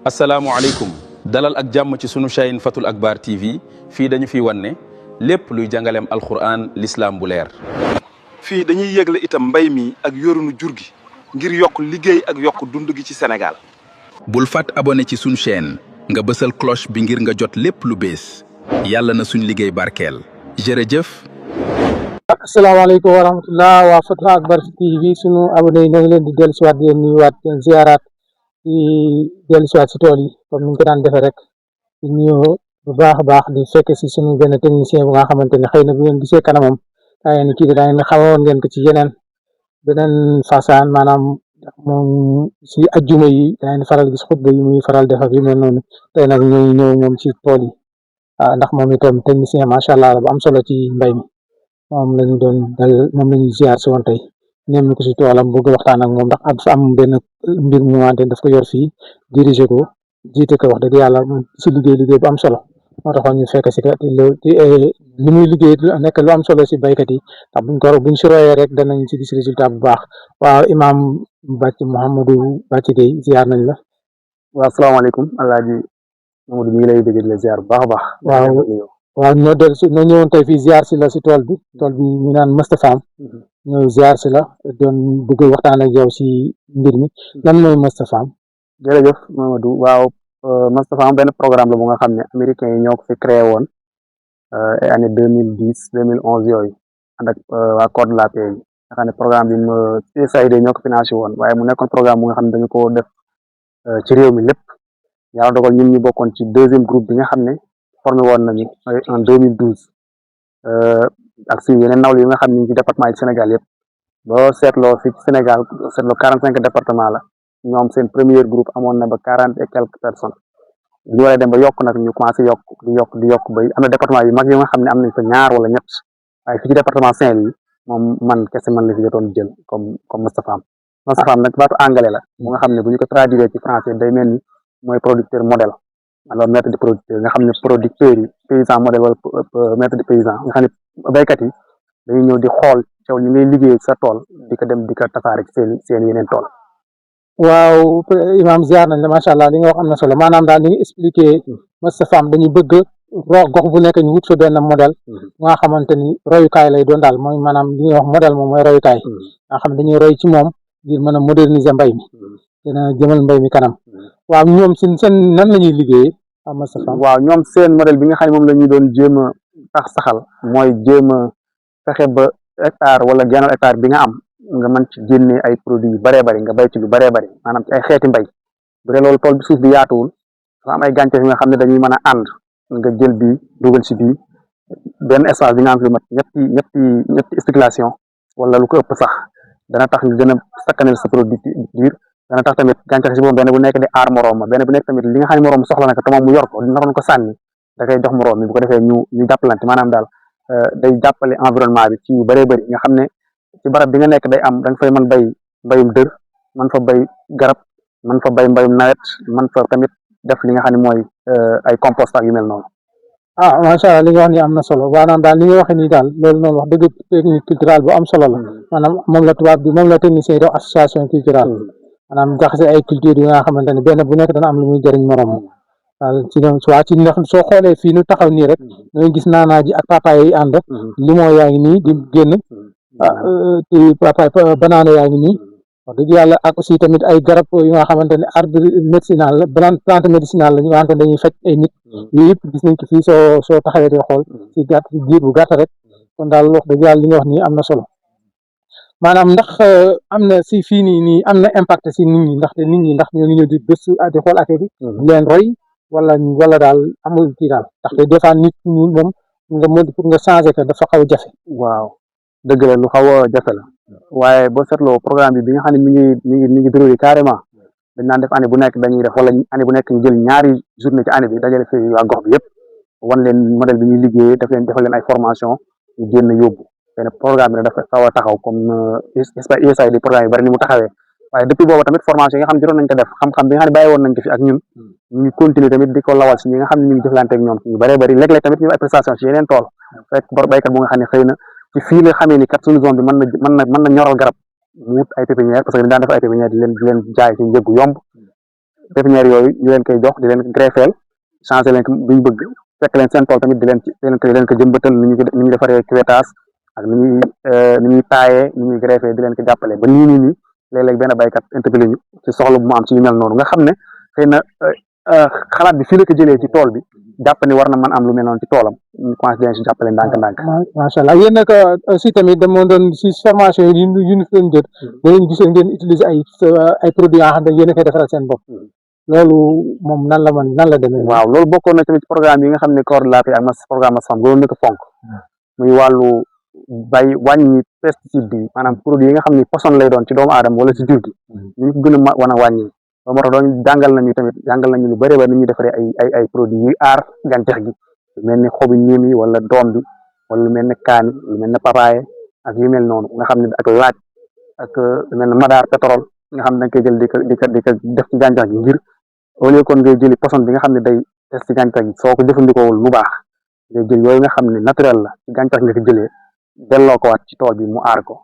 asalaamualeykum dalal ak jàmm ci sunu chaîne Fathul Akbar TV fii dañu fi wanne lépp luy jàngaleem alquran l'islam bu leer. fii dañuy yëgle itam mbay mi ak yorunu jur gi ngir yokk liggéey ak yokk dund gi ci Sénégal. bul fàtt abonné ci sunu chaîne nga bësal cloche bi ngir nga jot lépp lu bees yàlla na suñ liggéey barkeel jërëjëf. asalaamaaleykum wa rahmatullah waa Fathul Akbar TV sunu abonné yi ñoo ngi leen di dellusiwaat di leen nuyuwaat di leen ziaraat di dellusiwaat si tool yi comme ni ñu ko daan defee rek di nuyoo bu baax a baax di fekk si sunu benn technicien bu nga xamante ne xëy na bu ngeen gisee kanamam daa ngeen ni kii daa ngeen xamoon ngeen ko ci beneen fasaan maanaam moom si ajjuma yi daa ngeen faral gis xutba yi muy faral def ak yu mel noonu tey nag ñooy ñëw moom ci tool yi ndax moom itam technicien macha allah bu am solo ci mbay mi. moom lañu doon dal moom lañu ziar si woon tey ñem ko si toolam bëgg waxtaan ak moom ndax dafa am benn mbir mu wante daf ko yor fii diriger ko jiite ko wax dëgg yàlla si liggéey bu am solo moo taxoon ñu fekk si li muy liggéey nekk lu am solo si baykat yi ndax buñ si royee rek danañ si gis résultat bu baax. waaw Imam Bathie Mouhamadou Bathie Gueye ziar nañ la. waaw asalaamaaleykum Alaaji Mamadou ñu ngi lay dégg la ziar bu baax a baax. waaw ñoo dellu si ñoo ñëwoon tey fii ziar si la si tool bi ñu naan Mustapha ñëw ziar si la doon bëgg waxtaan ak yow si mbir mi lan mooy Mustapha. jërëjëf Mamadou waaw Mustapha benn programme la bu nga xam ne américains yi ñoo ko fi créé woon ay année 2010 yooyu ànd ak waa Code de la paix yi nga xam ne programme bi USAID ñoo ko financé woon waaye mu nekkoon programme bu nga xam ne dañu ko def ci réew mi lépp yàlla dogal ñun ñu bokkoon ci deuxième groupe bi nga xam ne formé woon nañu en 2012 ak si yeneen nawle yi nga xam ne ñu ci département yi Sénégal yëpp boo seetloo fii ci Sénégal seetloo 45 département la ñoom seen premier groupe amoon na ba 40 et quelques personnes bu ñu waree dem ba yokk nag ñu commencé di yokk ba am na département yu mag yi nga xam ne am nañ fa ñaar wala ñett waaye fii ci département Saint-Louis moom man kese man la fi jotoon jël comme Mustapha nag baatu anglais la bu nga xam ne bu ñu ko traduire ci français day mel ni mooy producteur modèle alors maître de producteur nga xam ne producteurs yi paysan modèle wala maître de paysan nga xam ne baykat yi dañuy ñëw di xool caw ñu ngay liggéey sa tool di ko dem di ko tasaare ci seen yeneen tool. waaw Imam ziar nañ la macha allah li nga wax am na solo maanaam daal li nga expliqué Mustapha dañuy bëgg gox bu nekk ñu wut fa benn modèle nga xamante ni royukaay lay doon daal mooy maanaam li ñuy wax modèle moom mooy royukaay nga xam dañuy roy ci moom ngir mën a moderniser mbay mi dina jëmal mbay mi kanam. waaw ñoom seen nan la ñuy liggéeyee am Mustapha. waaw ñoom seen modèle bi nga xam ne moom la ñu doon jéem a saxal mooy jéem a fexe ba hectare wala genn hectare bi nga am nga mën ci génne ay produits yu bëree bëri nga bay ci lu bëree bëri maanaam ci ay xeeti mbay bu dee loolu tool bi suuf bi yaatuwul dafa am ay gàncax yi nga xam ne dañuy mën a ànd nga jël bii dugal si bii benn espace bi nga am fi mat ñetti spéculation wala lu ko ëpp sax dana tax nga gën a sakkanal sa produit dana tax tamit gàncax si boobu benn bu nekk di aar moroom ma benn bu nekk tamit li nga xam ne moroom soxla na ko te moom mu yor ko naroon ko sànni da koy jox moroom mi bu ko defee ñu jàppalante maanaam daal day jàppale environnement bi ci yu bëree bëri nga xam ne ci barab bi nga nekk day am da nga fay mën bay mbayum dër mën fa bay garab mën fa bay mbayum nawet mën fa tamit def li nga xam ne mooy ay compost ak yu mel noonu. macha allah li nga wax ni am na solo maanaam daal li nga waxee nii daal loolu noonu wax dëgg technique culturelle bu am solo la maanaam moom la tubaab bi moom la technicien yi def association culturelle maanaam jaxase ay culture yi nga xamante ne benn bu nekk dana am lu muy jëriñ morom waaw ci ñoom ci ndax soo xoolee fii nu taxaw nii rek dangay gis naanaa ji ak papaay yi ànd limon yaa ngi nii di génn ci papaay banaana yaa ngi nii wax dëgg yàlla ak aussi tamit ay garab yu nga xamante ne arbre médicinal la plante médicinale la ñu nga xamante ne dañuy faj ay nit yooyu yëpp gis nañ ko fii soo taxawee di xool ci diir bu gàtt rek kon daal wax dëgg yàlla li nga wax nii am na solo maanaam ndax am na si fii nii am na impact si nit ñi ndaxte nit ñi ndax ñoo ngi ñëw di gëstu di xool affaire yi leen roy wala daal amul kii daal ndaxte des fois nit ñi moom nga mën pour nga changer ko dafa xaw a jafe. waaw dëgg la lu xaw a jafe la waaye boo seetloo programme bi nga xam ne mi ngi déroulé carrément dañ naan def année bu nekk dañuy def wala année bu nekk ñu jël ñaari journée ci année bi dajale fi waa gox bi yëpp wan leen modèle bi ñuy liggéeyee defal leen ay formation ñu génn yóbbu benn programme bi nag dafa xaw a taxaw comme USAID programme yi bari ni mu taxawee waaye depuis boobu tamit formation yi nga xam ne jotoon nañ ko def xam-xam bi nga xam ne bàyyi woon nañ ko fi ak ñun ñu continuer tamit di ko lawal si ñi nga xam ne ñu ngi jëflante ak ñoom ñu bëree bëri léeg-léeg tamit ñu ay prestation si yeneen tool fekk baykat bu nga xam ne xëy na ci fii la xamee ni kat suñu zone bi mën na ñoral garab mu wut ay pépinière parce que daan def ay pépinière di leen jaay ci njëggu yomb pépinière yooyu ñu leen koy jox di leen greffeel changé leen ko bu ñu bëgg fekk leen seen tool tamit di leen ko jëmbatal ni ñu defaree cuetage ak ni ñuy taayee ni ñuy greffé di leen ko jàppale ba nii léeg-léeg benn baykat interpellé ñu ci soxla bu mu am ci yu mel noonu nga xam ne xëy na xalaat bi fii la ko jëlee ci tool bi jàpp ni war na mën am lu mel noonu ci toolam ñu commencé si jàppale ndànk-ndànk. macha allah yéen nag aussi tamit dama doon si formation yi ñu fi leen jot danañ gis ngeen utiliser ay produits yoo xam ne yéen a koy defaral seen bopp loolu moom nan la demee. waaw loolu bokkoon na tamit ci programme yi nga xam ne coordonnateur ak programme Massfam gënoon na ko fonk muy wàllu wàññi pesticide bi maanaam produit yi nga xam ne poson lay doon ci doomu aadama wala ci jur gi ñu ko gën a wan a wàññi loolu moo tax doon jàngal nañu lu bëri ba ni ñuy defaree ay produits yuy aar gàncax gi lu mel ni xobi niim yi wala doom bi wala lu mel ne kaani lu mel ne papaye ak yu mel noonu nga xam ne ak laaj ak lu mel ne madaar pétrole nga xam ne da nga koy jël di ko def ci gàncax gi ngir au lieu kon ngay jëli poson bi nga xam ne day des ci gàncax gi soo ko jëfandikoowul lu baax ngay jël yooyu nga xam ne naturel la ci gàncax nga ko jëlee delloo ko waat ci tool bi mu aar ko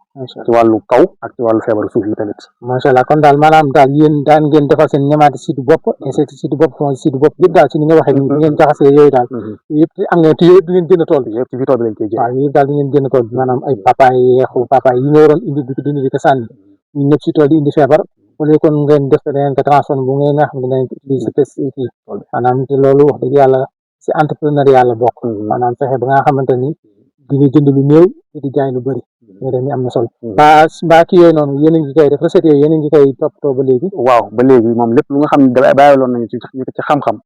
ci wàllu kaw ak ci wàllu feebaru suuf yi tamit. macha allah kon daal maanaam daal yéen daan ngeen defal seen nématicide bopp insecticide bopp fongicide bopp yëpp daal ci ni nga waxee ni ngeen jaxasee yooyu daal yëpp am ngeen te yëpp di ngeen génn tool bi yëpp ci biir tool bi lañ koy jël waaw yëpp daal di ngeen génn tool bi maanaam ay papaye yeexu papaye yi nga waroon indi di ko dindi di ko sànni ñu nëpp si tool di indi feebar wala kon ngeen def da ngeen ko transformé bu ngeen nga xam ne da ngeen ko utiliser pesticide yi maanaam te loolu wax dëgg yàlla si entrepreneuriat la bokk maanaam fexe ba nga xamante ni di nga jënd lu néew te di jaay lu bëri ñoo def ni am na solo mbaa kii yooyu noonu yéen a ngi koy def recette yooyu yéen a ngi koy toppatoo ba léegi waaw ba léegi moom lépp lu nga xam ne bàyyiloon nañu ci xam-xam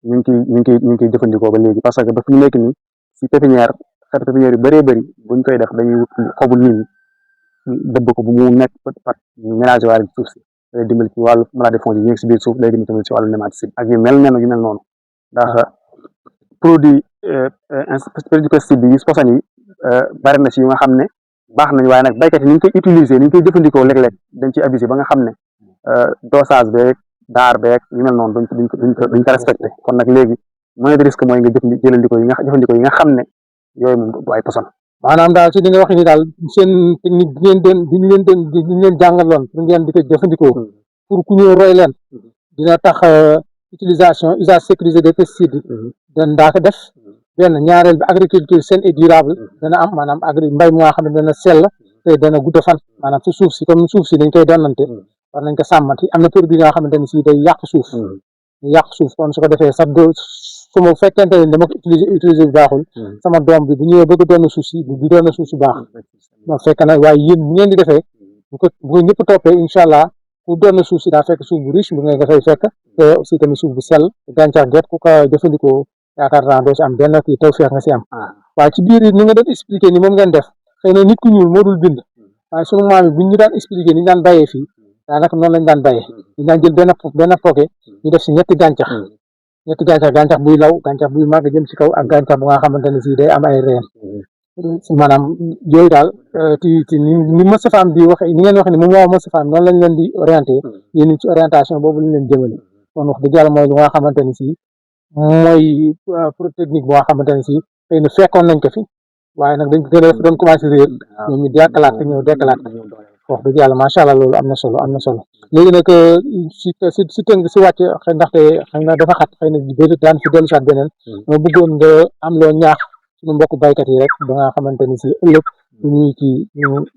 ñu ngi koy jëfandikoo ba léegi parce que ba fi ñu nekk nii si pépinière xeetu pépinière yu bëree bëri buñ koy def dañuy wut xobu niim dëbb ko bu mu nekk pat ñu mélangé waale suuf si day dimbali ci wàllu maladie fongique yi ñu ngi si biir suuf day dimbali tamit ci wàllu nématicide ak yu mel noonu ndax produit pesticide bi yi poson yi bari na si yu nga xam ne baax nañ waaye nag baykat yi ni ñu koy utiliser ni ñu koy jëfandikoo léeg-léeg dañ ci abusé ba nga xam ne dosage beeg daar beeg yu mel noonu duñ ko respecté kon nag léegi moyen de risque mooy nga jëfandikoo yi nga xam ne yooyu moom du ay poson. maanaam daal ci li nga wax ni daal seen technique bi ñu leen jàngaloon pour ngeen di ko jëfandikoo pour ku ñu roy leen dina tax usage sécurisé des pesticides daa ko def benn ñaareel bi agriculture saine et durable dana am maanaam mbay mu nga xam ne dana sell te dana gudd fan maanaam su suuf si comme suuf si dañ koy donnante war nañ ko sàmmati am na produit yoo xamante ni si day yàq suuf kon su ko defee sax su ma fekkente ne dama ko utiliser bu baaxul sama doom bi bu ñëwee bëgg doon suuf si du doon suuf si baax non fekk na waaye yéen bu ngeen di defee bu ñëpp toppee incha allah pour doon suuf si daa fekk suuf bu riche bu ngeen dafay fekk te aussi tamit suuf bu sell gàncax get ku ko jëfandikoo yaakaar naa doo si am benn kii taw feex nga si am waaye ci biir ni nga doon expliqué ni moom ngeen def xëy na nit ku ñuul moo dul bind waaye sunu maam yi bu ñu daan expliqué ni ñu daan bayee fii daanaka noonu lañ daan bayee ñu daan jël benn poke ñu def si ñetti gàncax gàncax buy law gàncax buy màgg jëm ci kaw ak gàncax bu nga xamante ne si day am ay reen maanaam yooyu daal ci ni Moustapha Am di waxe ni ngeen wax ni moom moo Moustapha Am noonu lañ leen di orienté yéen ci orientation boobu lañ leen jëmale kon wax dëgg yàlla mooy lu nga xamante ni si mooy technique boo xamante ne si xëy na fekkoon nañ ko fi waaye nag dañ ko gën a doon commencé réer ñoom ñu dekkalaat wax dëgg yàlla macha allah loolu am na solo léegi nag si tënk si wàcc xëy ndaxte xëy na dafa xat xëy na daan fi dellu saat beneen moo bëggoon nga am loo ñaax suñu mbokk baykat yi rek ba nga xamante ni si ëllëg ñuy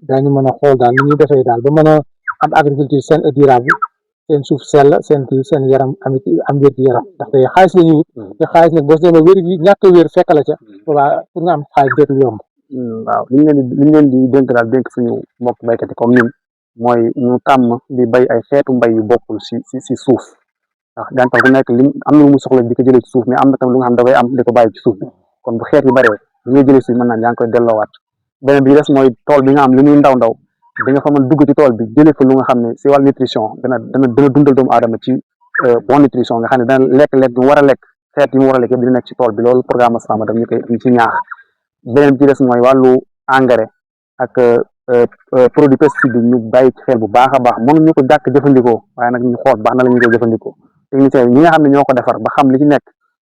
daañu mën a xool daal ni ñuy defee daal ba mën a am agriculture saine et durable seen suuf sell seen yaram am wér gi yaram ndaxte xaalis la ñuy wut te xaalis nag boo si demee wér gi ñàkk wér fekk la ca boobaa pour nga am xaalis dootul yomb waaw li ñu leen di dénk daal dénk suñu mbokk baykat yi comme ñun mooy ñu tàmm di bay ay xeetu mbay yu bokkul si suuf ndax gàncax bu nekk am na lu mu soxla di ko jëlee ci suuf mais am na tam lu nga xam da koy am di ko bàyyi ci suuf bi kon bu xeet yi bëree li ngay jëlee si mën naan yaa ngi koy delloowaat beneen bi des mooy tool bi nga am li muy ndaw di nga fa mën dugg ci tool bi jëlee fa lu nga xam ne si wàllu nutrition dana dundal doomu aadama ci bonne nutrition nga xam ne dana lekk mu war a lekk xeet yi mu war a lekk yëpp dina nekk ci tool bi loolu programme Massfam daf ñu ci ñaax beneen bi ci des mooy wàllu engrais ak produit pesticide bi ñu bàyyi ci xel bu baax a baax mënuñu ko jàkk jëfandikoo waaye nag ñu xool baax na la ñu koy jëfandikoo technicien yi ñi nga xam ne ñoo ko defar ba xam li ci nekk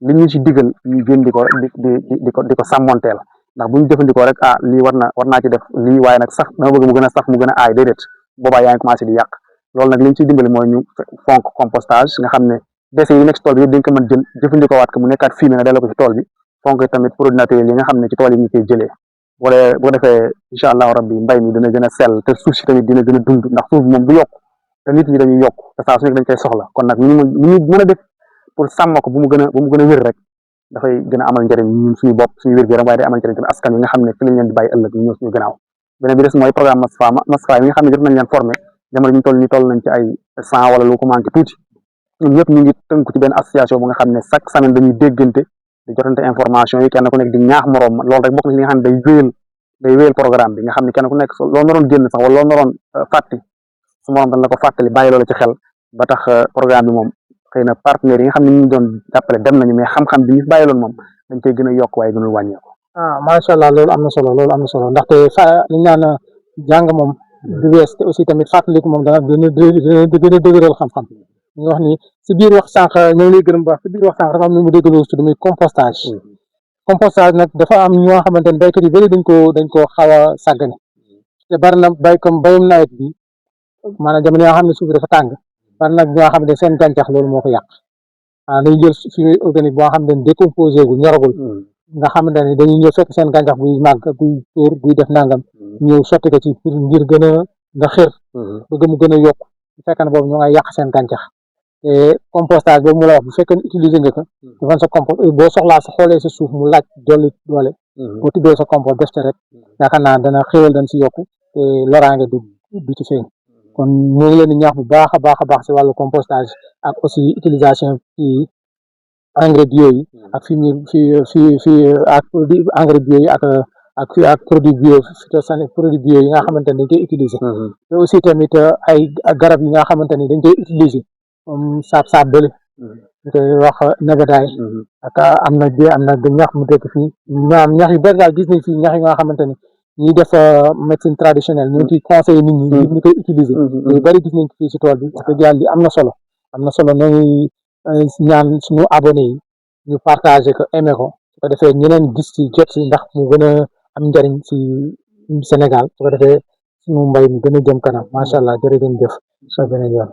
li ñu ci digal ñu gën di ko sàmmonteel ndax bu ñu jëfandikoo rek lii war naa ci def lii waaye nag sax dama bëgg mu gën a sax mu gën a aay déedéet boobaa yaa ngi commencé di yàq loolu nag li ñu ciy dimbali mooy ñu fonk compostage nga xam ne déchets yi nekk ci tool bi yëpp dañ ko mën jël jëfandikoo waat ko mu nekkaat fumier nga delloo ko ci tool bi fonk tamit produits naturels yi nga xam ne ci tool yi ñu koy jëlee wala bu ko defee incha allahu rabbi mbay mi dina gën a sell te suuf si tamit dina gën a dund ndax suuf moom du yokk te nit ñi dañuy yokk te saa su nekk dañ koy soxla kon nag lu ñu mën a def pour sàmm ko bu mu gën a wér rek dafay gën a amal njëriñ ñun suñu bopp suñu wér-gu-yaram waaye day amal njëriñ tamit askan yi nga xam ne fi lañ leen di bàyyi ëllëg ñu ñëw suñu gannaaw beneen bi des mooy programme Masfa yi nga xam ne jot nañ leen formé jamono ñu toll nañ ci ay 100 wala lu ko manqué tuuti ñun ñëpp ñu ngi tënku ci benn association bu nga xam ne chaque semaine dañuy déggante di jotante information yi kenn ku nekk di ñaax moroom loolu rek bokk na ci li nga xam ne day wéyal programme bi nga xam ne kenn ku nekk loolu naroon génn sax wala loolu naroon fàtti su moroom dañ la ko fàttali bàyyi loolu ci xel ba tax programme bi moom xëy na partenaires yi nga xam ne ñu doon jàppale dem nañu mais xam-xam bi ñu bàyyi loolu moom dañ koy gën a yokk waaye gënul wàññeeku. macha allah loolu am na solo ndaxte li ñu naan jàng moom du wees te aussi tamit fàttaliku moom dana gën a dëgëral xam-xam ñu wax ni si biir wax sànq ñoo ngi lay gërëm baax si biir wax sànq dafa am lu mu déggaloo si muy compostage nag dafa am ñoo xamante ne béykat yu bëri dañ koo xaw a sàggane te bari na comme béyum nawet bi maanaam jamono yoo xam ne suuf dafa tàng bari nag ñoo xam ne seen gàncax loolu moo ko yàq dañuy jël fumier organique boo xam ne décomposé gu ñoragul nga xamante ne dañuy ñëw fekk seen gàncax buy màgg buy tóor buy def nangam ñëw sotti ko ci ngir gën a nga xër bëgg mu gën a yokk bu fekkee ne boobu ñoo ngay yàq seen gàncax te compostage boobu mu la wax bu fekkee ne utiliser nga ko defan sa compost boo soxlaa sa xoolee sa suuf mu laaj doole boo tibbee sa compost def ca rek yaakaar naa dana xéwal dañ si yokku te loraange du ci feeñ kon ñu ngi leen di ñaax bu baax a baax si wàllu compostage ak aussi utilisation ci engrais bio yi ak ak engrais bio yi ak produit bio phytosanitaire produit bio yi nga xamante ne dañ koy utiliser te aussi tamit ay garab yi nga xamante ne dañ koy utiliser comme saab bële ñu koy wax nebedaay ak am na ñax mu dëkk fii maanaam ñax yu bëri daal gis nañ fii ñax yi nga xamante ne ñuy def médecine traditionnelle ñu ngi ciy conseillé nit ñi ñu koy utiliser yu bëri gis nañ ko fii si tool bi wax dëgg yàlla li am na solo nooy ñaan suñu abonné yi ñu partagé ko aimé ko su ko defee ñeneen gis ci jot si ndax mu gën a am njëriñ ci Sénégal su ko defee suñu mbay mi gën a jëm kanam macha allah jërëjëf jëf sa beneen yoon